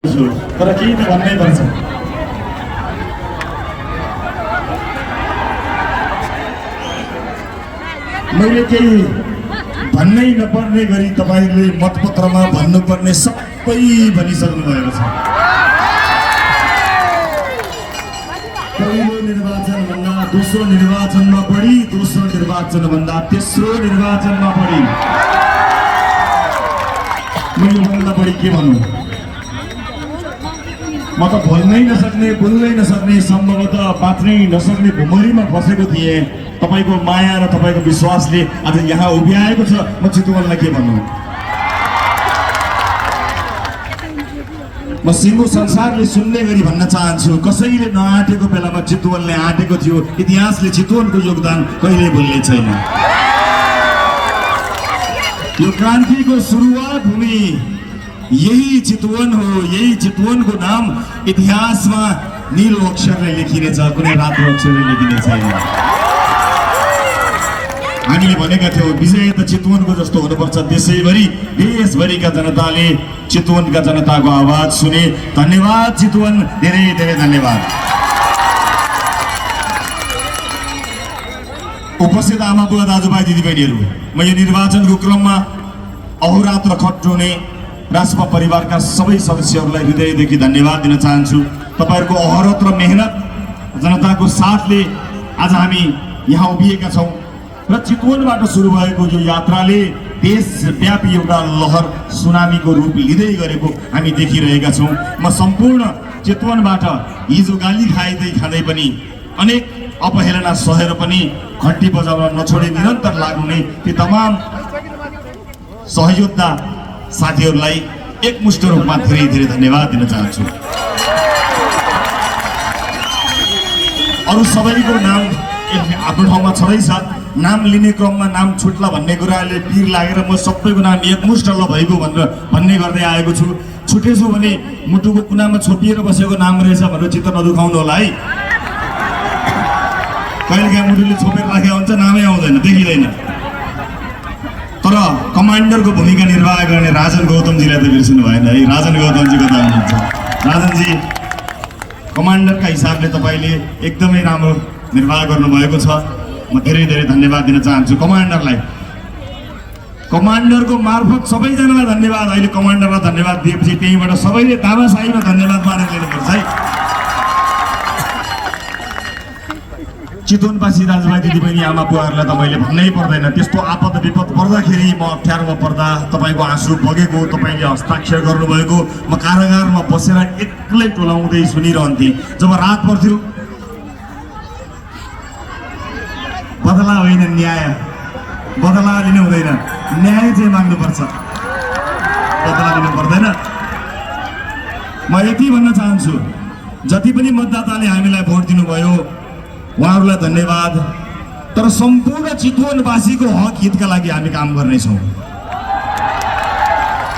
तर केही त भन्नै पर्छ। मैले केही भन्नै नपर्ने गरी तपाईहरुले मतपत्रमा भन्नुपर्ने सबै भनिसक्नु भएको छ। पहिलो निर्वाचन भन्दा दोस्रो निर्वाचनमा बढी, दोस्रो निर्वाचन भन्दा तेस्रो निर्वाचनमा बढी। मैले भन्दा बढी के भन्नु? म त बोल्नै नसक्ने, बोल्नै नसक्ने, सम्भवतः बाँच्नै नसक्ने भुमरीमा फसेको थिएँ। तपाईको माया र तपाईको विश्वासले आज यहाँ उभिआएको छ। म चितवनलाई के भन्नु? म सिङ्गो संसारले सुन्ने गरी भन्न चाहन्छु, कसैले नआँटेको बेलामा चितवनले आँटेको थियो। इतिहासले चितवनको योगदान कहिल्यै भुल्ने छैन। यो क्रान्तिको सुरुवात भूमि यही चितवन हो। यही चितवनको नाम इतिहासमा नीलो अक्षरले लेखिनेछ, कुनै रातो अक्षरले लेखिने छैन। हामीले भनेका थियौँ विजय त चितवनको जस्तो हुनुपर्छ। देशैभरि देशभरिका जनताले चितवनका जनताको आवाज सुने। धन्यवाद चितवन, धेरै धेरै धन्यवाद। उपस्थित आमा बुवा दाजुभाइ दिदीबहिनीहरू, म यो निर्वाचनको क्रममा अहोरात्र खट्ने राजपा परिवारका सबै सदस्यहरूलाई हृदयदेखि धन्यवाद दिन चाहन्छु। तपाईहरुको अहोरात्र मेहनत, जनताको साथले आज हामी यहाँ उभिएका छौँ र चितवनबाट सुरु भएको यो यात्राले देशव्यापी एउटा लहर सुनामीको रूप लिँदै गरेको हामी देखिरहेका छौँ। म सम्पूर्ण चितवनबाट हिजो गाली खाँदै पनि अनेक अपहेलना सहेर पनि घन्टी बजाउन नछोडे निरन्तर लाग्ने ती तमाम सहयोद्धा साथीहरूलाई एकमुष्ट रूपमा धेरै धेरै धन्यवाद दिन चाहन्छु। अरू सबैको नाम आफ्नो ठाउँमा छँदैछ। नाम लिने क्रममा नाम छुट्ला भन्ने कुराले पिर लागेर म सबैको नाम एकमुष्ट ल भइगयो भनेर भन्ने गर्दै आएको छु। छुटेछु भने मुटुको कुनामा छोपिएर बसेको नाम रहेछ भनेर चित्त नदुखाउनु होला है। कहिलेकाहीँ मुटुले छोपेर राखेको हुन्छ, नामै आउँदैन, देखिँदैन। तर कमान्डरको भूमिका निर्वाह गर्ने राजन गौतमजीलाई त बिर्सिनु भएन है। राजन गौतमजी कता हुनुहुन्छ? राजनजी, कमान्डरका हिसाबले तपाईँले एकदमै राम्रो निर्वाह गर्नुभएको छ। म धेरै धेरै धन्यवाद दिन चाहन्छु कमान्डरलाई। कमान्डरको मार्फत सबैजनालाई धन्यवाद। अहिले कमान्डरलाई धन्यवाद दिएपछि त्यहीँबाट सबैले तामासाईमा धन्यवाद मानेर लिनुपर्छ है। चितवनवासी दाजुभाइ दिदीबहिनी आमा बुवाहरूलाई त मैले भन्नै पर्दैन। त्यस्तो आपद विपद पर्दाखेरि, म अप्ठ्यारोमा पर्दा तपाईँको आँसु बगेको, तपाईँले हस्ताक्षर गर्नुभएको, म कारागारमा बसेर एक्लै टोलाउँदै सुनिरहन्थेँ। जब रात पर्थ्यो, बदला होइन न्याय, बदला लिनु हुँदैन, न्याय चाहिँ माग्नुपर्छ, बदला लिनु पर्दैन। म यति भन्न चाहन्छु, जति पनि मतदाताले हामीलाई भोट दिनुभयो उहाँहरूलाई धन्यवाद। तर सम्पूर्ण चितवनवासीको हक हितका लागि हामी काम गर्नेछौँ।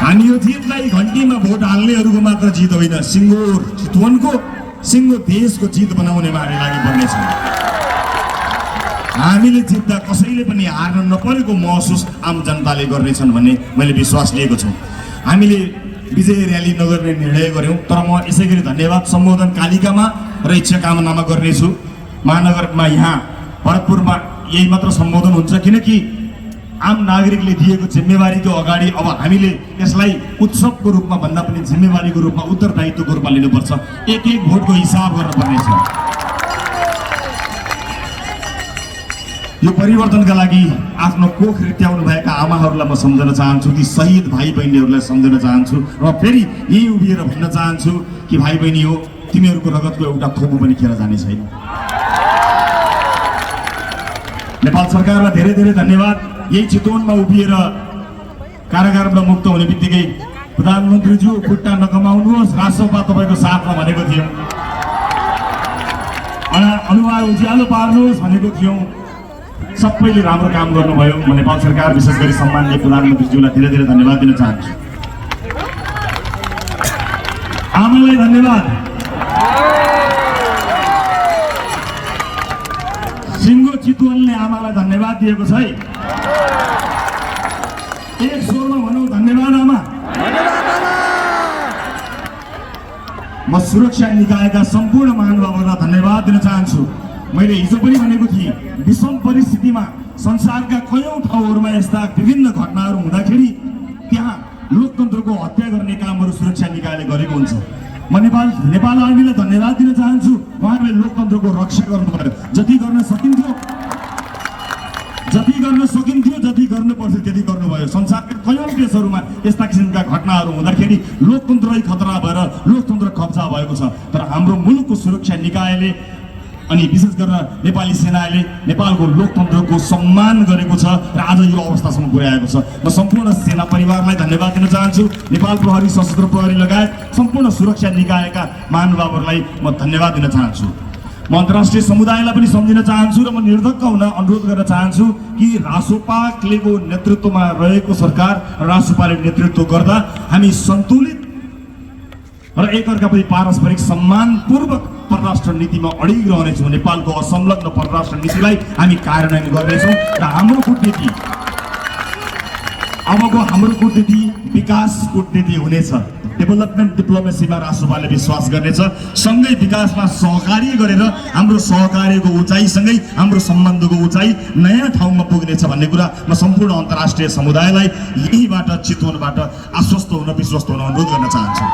हामी यो जितलाई घन्टीमा भोट हाल्नेहरूको मात्र जित होइन, सिङ्गो चितवनको, सिङ्गो देशको जित बनाउनेमा हामी लागि पर्नेछौँ। हामीले जित्दा कसैले पनि हार्न नपरेको महसुस आम जनताले गर्नेछन् भन्ने मैले विश्वास लिएको छु। हामीले विजय र्याली नगर्ने निर्णय गऱ्यौँ। तर म यसै गरी धन्यवाद सम्बोधन कालिकामा र इच्छा कामनामा गर्नेछु। महानगरमा यहाँ भरतपुरमा यही मात्र सम्बोधन हुन्छ, किनकि आम नागरिकले दिएको जिम्मेवारीको अगाडि अब हामीले यसलाई उत्सवको रूपमा भन्दा पनि जिम्मेवारीको रूपमा, उत्तरदायित्वको रूपमा लिनुपर्छ। एक एक भोटको हिसाब गर्नुपर्नेछ। यो परिवर्तनका लागि आफ्नो कोख रित्याउनु भएका आमाहरूलाई म सम्झन चाहन्छु, ती शहीद भाइ बहिनीहरूलाई सम्झन चाहन्छु र फेरि यही उभिएर भन्न चाहन्छु कि भाइ बहिनी हो, तिमीहरूको रगतको एउटा थोपो पनि खेर जाने छैन। नेपाल सरकारलाई धेरै धेरै धन्यवाद। यही चितवनमा उभिएर कारागारबाट मुक्त हुने बित्तिकै प्रधानमन्त्रीज्यू खुट्टा नकमाउनुहोस्, राजसभा तपाईँको साथमा भनेको थियौँ, अनुहार उज्यालो पार्नुहोस् भनेको थियौँ। सबैले राम्रो काम गर्नुभयो। म नेपाल सरकार, विशेष गरी सम्माननीय प्रधानमन्त्रीज्यूलाई धेरै धेरै धन्यवाद दिन चाहन्छु। आमालाई धन्यवाद। सिङ्गो चितवनले आमालाई धन्यवाद दिएको छ है। एक स्वरमा भनौँ, धन्यवाद आमा। म सुरक्षा निकायका सम्पूर्ण महानुभावहरूलाई धन्यवाद दिन चाहन्छु। मैले हिजो पनि भनेको थिएँ, विषम परिस्थितिमा संसारका कयौं ठाउँहरूमा यस्ता विभिन्न घटनाहरू हुँदाखेरि त्यहाँ लोकतन्त्रको हत्या गर्ने कामहरू सुरक्षा निकायले गरेको हुन्छ। म नेपाल आर्मीलाई धन्यवाद दिन चाहन्छु। उहाँहरूले लोकतन्त्रको रक्षा गर्नुभयो। जति गर्न सकिन्थ्यो जति गर्नुपर्छ त्यति गर्नुभयो। संसारका कयौं देशहरूमा यस्ता किसिमका घटनाहरू हुँदाखेरि लोकतन्त्रै खतरा भएर लोकतन्त्र कब्जा भएको छ। तर हाम्रो मुलुकको सुरक्षा निकायले अनि विशेष गरेर नेपाली सेनाले नेपालको लोकतन्त्रको सम्मान गरेको छ र आज यो अवस्थासम्म पुर्याएको छ। म सम्पूर्ण सेना परिवारलाई धन्यवाद दिन चाहन्छु। नेपाल प्रहरी, सशस्त्र प्रहरी लगायत सम्पूर्ण सुरक्षा निकायका महानुभावहरूलाई म धन्यवाद दिन चाहन्छु। म अन्तर्राष्ट्रिय समुदायलाई पनि सम्झिन चाहन्छु र म निर्धक्क हुन अनुरोध गर्न चाहन्छु कि रासोपाको नेतृत्वमा रहेको सरकार रासोपाले नेतृत्व गर्दा हामी सन्तुलित र एकअर्काप्रति पारस्परिक सम्मानपूर्वक परराष्ट्र नीतिमा अडिग रहनेछौँ। नेपालको असंलग्न परराष्ट्र नीतिलाई हामी कार्यान्वयन गर्नेछौँ र हाम्रो कूटनीति विकास कूटनीति हुनेछ। डेभलपमेन्ट डिप्लोमेसीमा राष्ट्रपाले विश्वास गर्नेछ। सँगै विकासमा सहकार्य गरेर हाम्रो सहकार्यको उचाइसँगै हाम्रो सम्बन्धको उचाइ नयाँ ठाउँमा पुग्नेछ भन्ने कुरा म सम्पूर्ण अन्तर्राष्ट्रिय समुदायलाई यहीबाट चितवनबाट आश्वस्त हुन विश्वस्त हुन अनुरोध गर्न चाहन्छु।